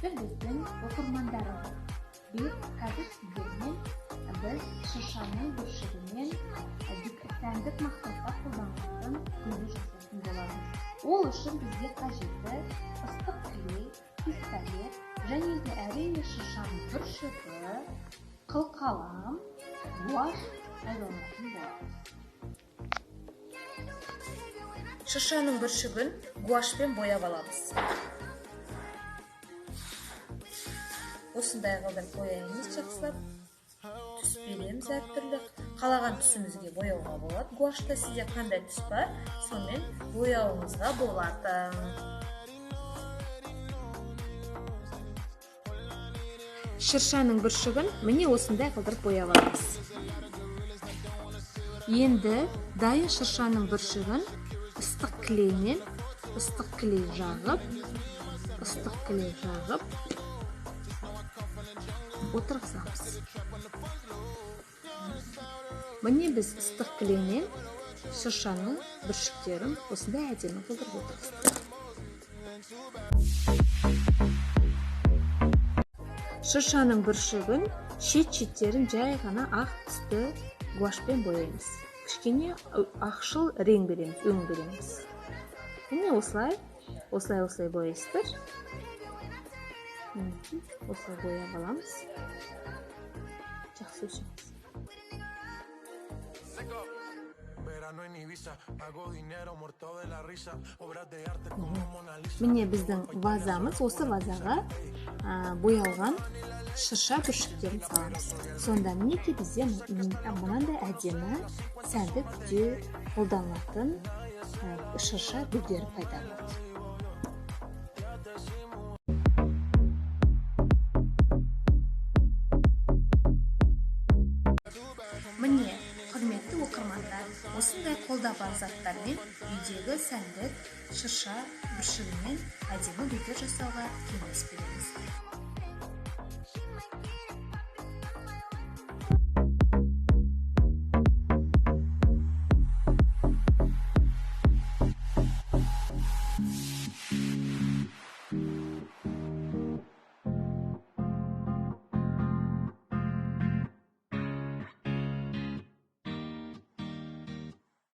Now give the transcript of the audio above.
Құрметті біздің оқырмандарымыз, қазір сіздермен біз шыршаның бүршігінен сәндік мақсатта қолданылатын гүлді жасайтын боламыз. Ол үшін бізге қажетті ыстық клей, пистолет және де әрине шыршаның бүршігі, қылқалам, гуашь пайдаланатын боламыз. Шыршаның бүршігін гуашьпен бояп аламыз. Осындай қылдырып бояймыз жақсылап. Түс береміз әртүрлі. Қалаған түсімізге бояуға болады. Гуашьта сізде қандай түс бар, сонымен бояуыңызға болады. Шыршаның бүршігін міне осындай қылдырып бояп аламыз. Енді дайын шыршаның бүршігін ыстық клеймен, ыстық клей жағып, ыстық клей жағып отырғызамыз. Міне біз ыстық клеймен шыршаның бүршіктерін осындай әдемі қылдырып отырғыздық. Шыршаның бүршігін шет-шеттерін жай ғана ақ түсті гуашьпен бояймыз. Кішкене ақшыл рең береміз, өң береміз. Міне осылай, осылай, осылай бояйсыздар. Мінекей, осылай бояп аламыз. Жақсы өшеміз. Міне біздің вазамыз, осы вазаға, боялған шырша бүршіктерін саламыз. Сонда мінекей бізде мынандай әдемі сәнді түрде қолданылатын, шырша гүлдері пайда болды. Міне, құрметті оқырмандар, осындай қолда бар заттармен үйдегі сәндік шырша бүршігінен әдемі гүлдер жасауға кеңес береміз.